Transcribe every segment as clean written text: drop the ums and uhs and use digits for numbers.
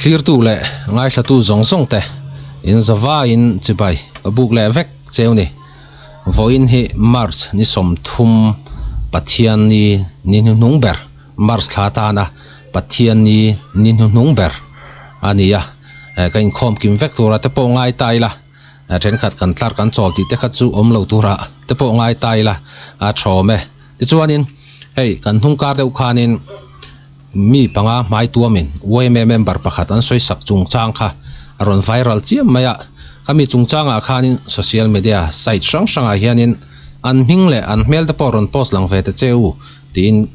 Thlirtu leh ngaithlatu zawng zawng te in zavaiin chibai ka buk leh vek cheu ni. Vawiin hi March ni 30 Pathianni ni hnuhnung ber March thla tana Pathianni ni hnuhnung ber a ni a, ka inkhawm kim vek tura te pawh ngai ta ila. Thenkhat kan tlar kan chawl tih te kha chu awm lo tura te pawh ngai ta ila a thawm e. Tichuanin hei kan hnung kar deuh khanin mi panga hmai tuamin yma member pakhat an sawi sak chungchang kha a rawn viral chiam mai a. Khami chungchangah khanin social media site hrang hrangah hianin an hming leh an hmel te pawh rawn post lang ve ta che u tiin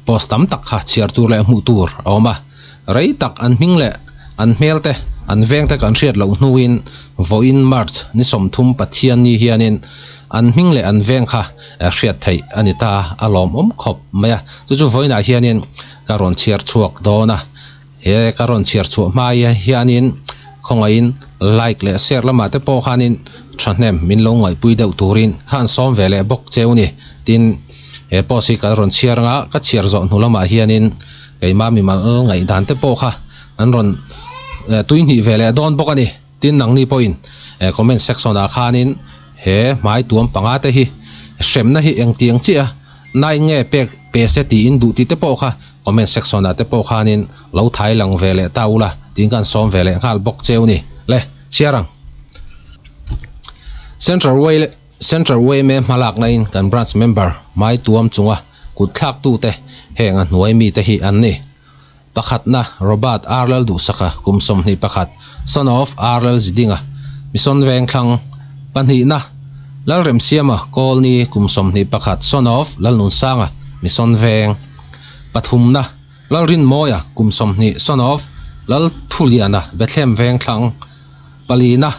post tam tak kha chhiar tur leh hmuh tur a awm a. Rei tak an hming leh an hmel te, an veng te kan hriat loh hnuin vawiin March ni 30 Pathianni hianin an hming leh an veng kha hriat theih a ni ta a lawmawm khawp mai a. Chu chu vawiinah hianin ka rawn chhiar chhuak dawn a, he ka rawn chhiar chhuah hma hianin khawngaihin like leh share lamah te pawh khanin thahnem min lo ngaihpui deuh turin kha an sawm ve leh bawk cheu ni. Tin, he post hi ka rawn chhiar anga ka chhiar zawh hnu lamah hianin Keimah mimal ngaihdan te pawh kha an rawn tui hnih ve leh dawn bawk a ni. Tin, nangni pawhin comment section ah khanin he hmai tuam panga te hi hremna hi engtiang chiah a nai nge pek pe se tiin duh tih te pawh kha comment section ah te pawh khanin lo thai lang ve leh ta ula tiin kan sawm ve leh nghal bawk cheu ni. Le, chhiar ang. Central Way Central yma hmalakna in kan branch member hmai tuam chunga kut thlaktute heng a hnuai mite hi an ni. Pakhatna, Robert R. Lalduhsaka, kum 21, son of R. Lalzidinga, Mission Vengthlang. Pahnihna, Lalremsiama, Kawlni, kum 21, son of Lalnunsanga, Mission Veng. Pathumna, Lalrinmawia, kum 20, son of Lalthuliana, Bethlehem Vengthlang. Palina,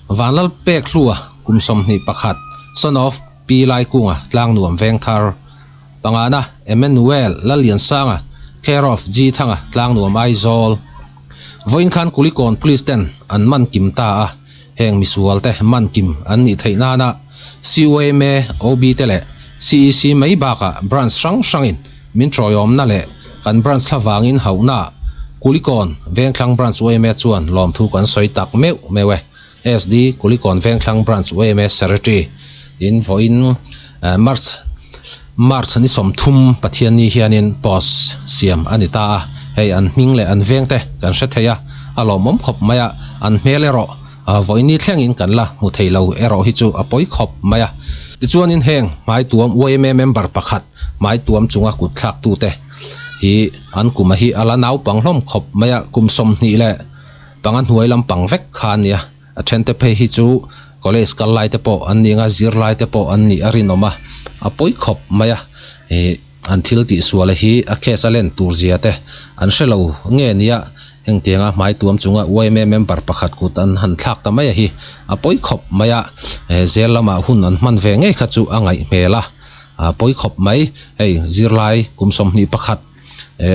Vanlalpekhlua, kum 21, son of Pi Laikunga, Tlangnuam Vengthar. Pangana, Emmanuel Lalliansanga, care of G Thanga, Tlangnuam Aizawl. Vawiin khan Kulikawn Police ten an man kim ta a, heng misual te man kim an nih theih nana CYMA, OB te leh CEC mai bakah branch hrang hrangin min tawiawmna leh kan branch thla vangin hauhna Kulikawn Vengthlang Branch yma chuan lawmthu kan sawi tak meuh meuh e. SD Kulikawn Vengthlang Branch yma Secretary tin vawiin March March ni 30 Pathianni hianin post siam a ni ta a, hei an hming leh an veng te kan hre thei a, a lawmawm khawp mai a, an hmel erawh vawiin ni thlengin kan la hmu thei lo erawh hi chu a pawi khawp mai a. Tichuanin heng hmaituam yma member pakhat hmaituam chunga kut thlaktute hi an kuma hi a la naupang hlawm khawp mai a, kum 25 hnuai lampang vek kha a nia. A thente phei hi chu college kal lai te pawh an ni anga zirlai te pawh an nih a rinawm a, a pawi khawp mai a. Ih an thil tihsual hi a case a len tur zia te an hre lo nge nia hengtianga hmai tuam chunga yma member pakhat kut an han thlak ta mai a hi a pawi khawp mai a. Zel lamah hun an hman ve ngei kha chu a ngaih hmel a, a pawi khawp mai. Hei zirlai kum 21.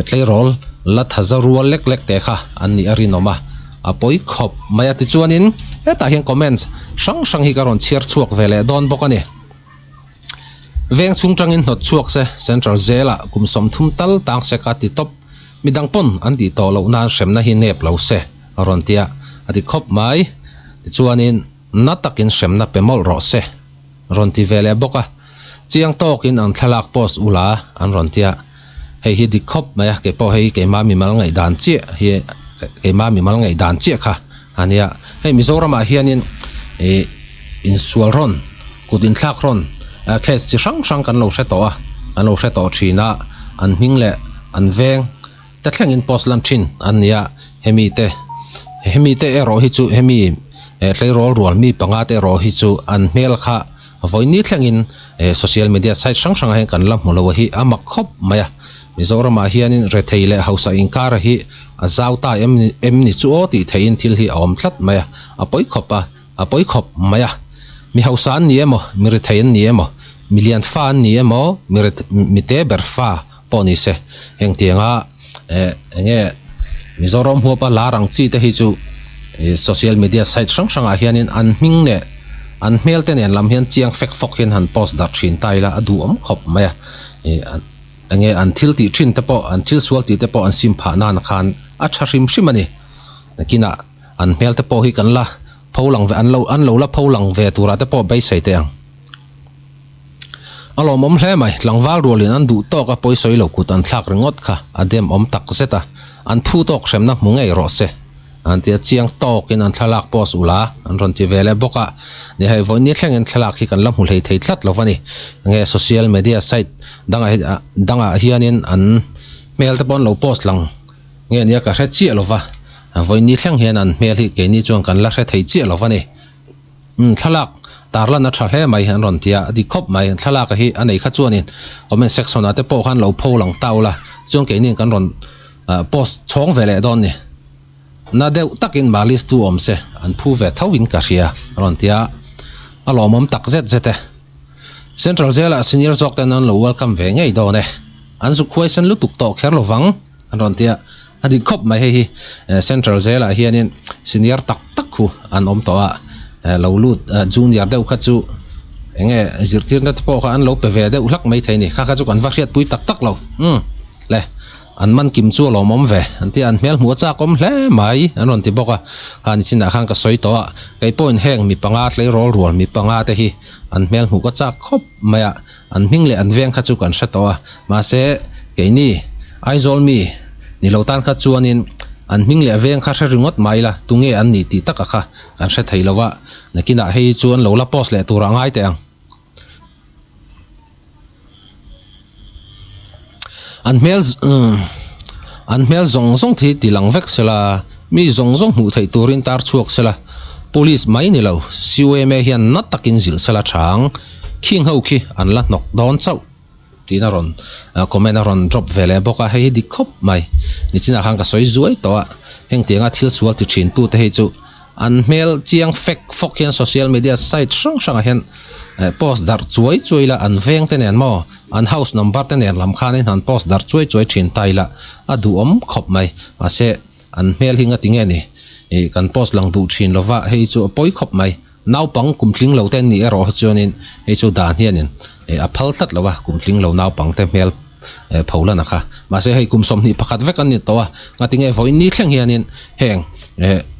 Tleirawl la tha za rual lek lek te kha an nih a rinawm a, a pawi khawp mai a. Tichuanin hetah hian comments hrang hrang hi ka rawn chhiar chhuak ve leh dawn bawk a ni. Veng chhung tangin hnawt chhuak se Central Jail ah kum 30 tal tang se ka ti tawp. Midang pawn an tih tawh loh nan hremna hi nep lo se a rawn ti a, a ti khawp mai. Tichuanin na takin hremna pe mawlh rawh se. Rawn ti ve leh bawk a, chiang tawkin an thlalak post ula an rawn ti a, hei hi dik khawp mai a, keipawh hei keimah mimal ngaihdan chiah hi keimah mimal ngaihdan chiah kha a nia, hei Mizoramah hianin ih insual rawn kut inthlak rawn case chi hrang hrang kan lo hre tawh a, kan lo hre tawh thin a, an hming leh an veng te thlengin post lan thin an ni a, hemi te hemi te erawh hi chu hemi tleirawl rual mi panga te erawh hi chu an hmel kha vawiin thlengin social media site hrang hrangah hian kan la hmu lo a hi a mak khawp mai a, Mizoramah hianin rethei leh hausa inkara hi a zau ta em em ni chu aw tih theihin thil hi a awm tlat mai a, a pawi khawp a a pawi khawp mai a, mi hausa an ni emaw mi rethei an ni emaw mi lian fa an ni emaw mi mi te ber fa pawh ni se hengtianga eh enge Mizoram huapa lar ang chi te hi chu ih social media site hrang hrangah hianin an hming leh an hmel te nen lam hian chiang fek fawk hian han post darh thin ta ila a duhawm khawp mai a ih enge an thil tih thin te pawh an thil sual tih te pawh an sim phah nan khan. a tha hrim hrim a ni. Nakinah an hmel te pawh hi kan la pho lang ve an lo an lo la pho lang ve turah te pawh beisei teh ang. A lawmawm hle mai, tlangval rualin an duh tawk a pawisawi lo kut an thlak ringawt kha a dem awm tak zet a, an phu tawk hremna hmu ngei rawh se. An ti a, chiang tawkin an thlalak post ula an rawn ti ve leh bawk a, ni hei vawiin ni thlengin thlalak hi kan la hmu hlei thei tlat lo va ni. Nge social media site dangah hi dangah hianin an hmel te pawh an lo post lang nge nia ka hre chiah lo va, vawiin ni thleng hian an hmel hi keini chuan kan la hre thei chiah lo va ni. Umm thlalak tarlan a tha hle mai an rawn ti a, a dik khawp mai, thlalak a hi a nei kha chuanin comment section ah te pawh khan lo pho lang ta ula chuan keini kan rawn post chhawng ve leh dawn ni. Na deuh takin malis tu awm se an phu ve tho in ka hria a rawn ti a, a lawmawm tak zet zet e. Central Jail ah senior zawk ten an lo welcome ve ngei dawn e. An zuk huaisen lutuk tawh kher lo vang an rawn ti a, a dik khawp mai hei hi Central Jail ah hianin senior tak tak khu an awm tawh a, lo lut junior deuh kha chu enge zirtirna te pawh kha an lo pe ve deuh hlak mai thei a ni, kha kha chu kan va hriatpui tak tak lo umm le. An man kim chu a lawmawm ve, an ti a, an hmel hmuh a chak awm hle mai, an rawn ti bawk a. Ha nichinah khan ka sawi tawh a, kei pawhin heng mi panga tleirawl rual mi panga te hi an hmel hmuh ka chak khawp mai a, an hming leh an veng kha chu kan hre tawh a, mahse keini Aizawl mi ni lo tan kha chuanin an hming leh veng kha hre ringawt mai ila tunge an nih tih taka kha kan hre thei lo a, nakinah hei chu an lo la post leh tur a ngai teh ang. An hmel an hmel zawng zawng thi ti lang vek sela, mi zawng zawng hmuh theih turin tar chhuak sela, police mai ni lo CYMA hian na takin zilh sela chang khing ho khi an la hnawk dawn chauh tiin a rawn comment a rawn drop ve leh bawk a, hei hi dik khawp mai nichinah khan ka sawi zuai tawh a, hengtianga thil sual ti thin tute hi chu. An hmel chiang fek fawk hian social media site hrang hrangah hian post darh chuai chuai ila an veng te nen maw an house number te nen lam khanin han post darh chuai chuai thin ta ila a duhawm khawp mai. Mahse an hmel hi ngati nge ni ih kan post lang duh thin lova hei chu a pawi khawp mai. Naupang kum tling lo te an nih erawh hi chuanin hei chu dan hianin a phal tlat lo a kum tling lo naupang te hmel pholana kha. Mahse hei kum 21 vek an ni tawh a, ngatinge vawiin ni thleng hianin heng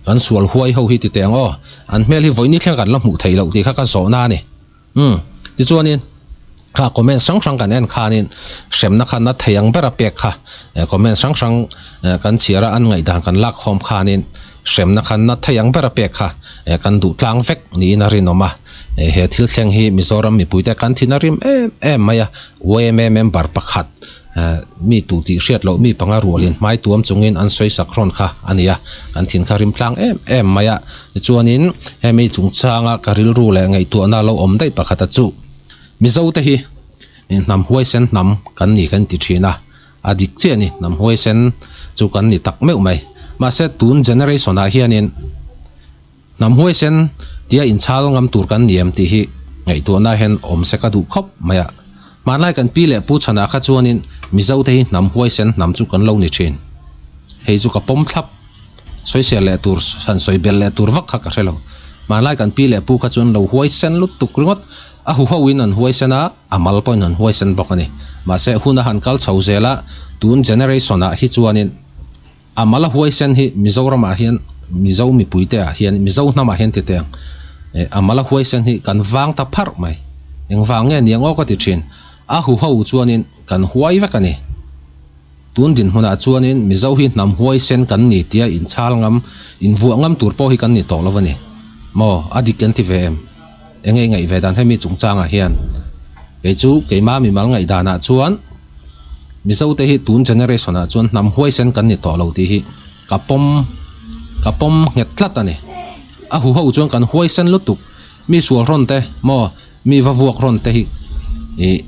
kan sual huai ho hi ti teh ang aw, an hmel hi vawiin ni thleng kan la hmuh theih loh tih kha ka zawhna a ni. Umm tichuanin kha comment hrang hrang kan en khanin hremna kha na thei ang bera pek kha comment hrang hrang kan chhiar a an ngaihdan kan lak khawm khanin Hremna khan na thei ang ber a pek kha kan duh tlang vek niin a rinawm a. He thil thleng hi Mizoram mipuite kan thin a rim em em mai a. Yma member pakhat mi tu tih hriat loh mi panga rualin hmai tuam chungin an sawi sak rawn kha a ni a. Kan thin kha rim tlang em em mai a. Tichuanin hemi chungchanga ka rilru leh ngaihtuahna lo awm daih pakhata chu Mizote hi hnam huaisen hnam kan ni kan ti thin a. A dik chiah a ni, hnam huaisen chu kan ni tak meuh mai. Mahse tun generation ah hianin hnam huaisen tia inchhal ngam tur kan ni em tih hi ngaihtuahna hian awm se ka duh khawp mai a. Hmanlai kan pi leh pu chhanah kha chuanin Mizo te hi hnam huaisen hnam chu kan lo ni thin. Hei chu ka pawm thlap. Sawisel leh tur, han sawi belh leh tur vak kha ka hre lo. Hmanlai kan pi leh pu kha chuan lo huaisen lutuk ringawt. A huho in an huaisen a. A mal pawhin an huaisen bawk a ni. Mahse, hun a han kal chho zel a, tun generation ah hi chuanin a mal a huaisen hi Mizoramah hian, Mizo mipuite ah hian, Mizo hnamah hian ti teh ang, a mal a huaisen hi kan vang ta pharh mai. Engvang nge niang aw ka ti thin. A huho chuanin kan huai vek a ni. Tun dinhmunah chuanin Mizo hi hnam huaisen kan ni tia inchhal ngam, invuah ngam tur pawh hi kan ni tawh lo a ni. Maw? A dik an ti ve em? Enge i ngaih ve dan hemi chungchangah hian? Kei chu keima mimal ngaihdanah chuan Mizote hi tun generation-ah chuan hnam huaisen kan ni tawh lo tih hi ka pawm ka pawm nghet tlat a ni. A huho chuan kan huaisen lutuk. Mi sual rawn te maw mi va vuak rawn te hi ih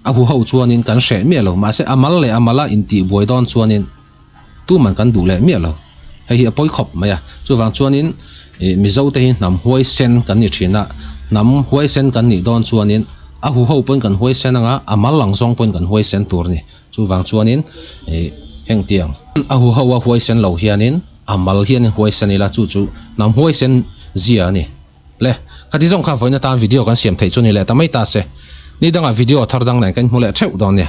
a huho chuanin kan hreh miah lo. Mahse a mal leh a mala intihbuai dawn chuanin Tuman kan duh leh miah lo. Hei hi a pawi khawp mai a. Chuvang chuanin ih Mizo te hi hnam huaisen kan ni thin a, hnam huaisen kan nih dawn chuanin a huho pawhin kan huaisen anga a mal ang zawng pawhin kan huaisen tur a ni. Chuvang chuanin ih hengtiang a huho a huaisen lo hianin a mal hianin huaisen ila chu chu hnam huaisen zia a ni. Le, khati zawng kha vawiin atan video kan siam theih chu ni leh ta mai ta se. Ni dangah video thar dang nen kan hmu leh theuh dawn nia.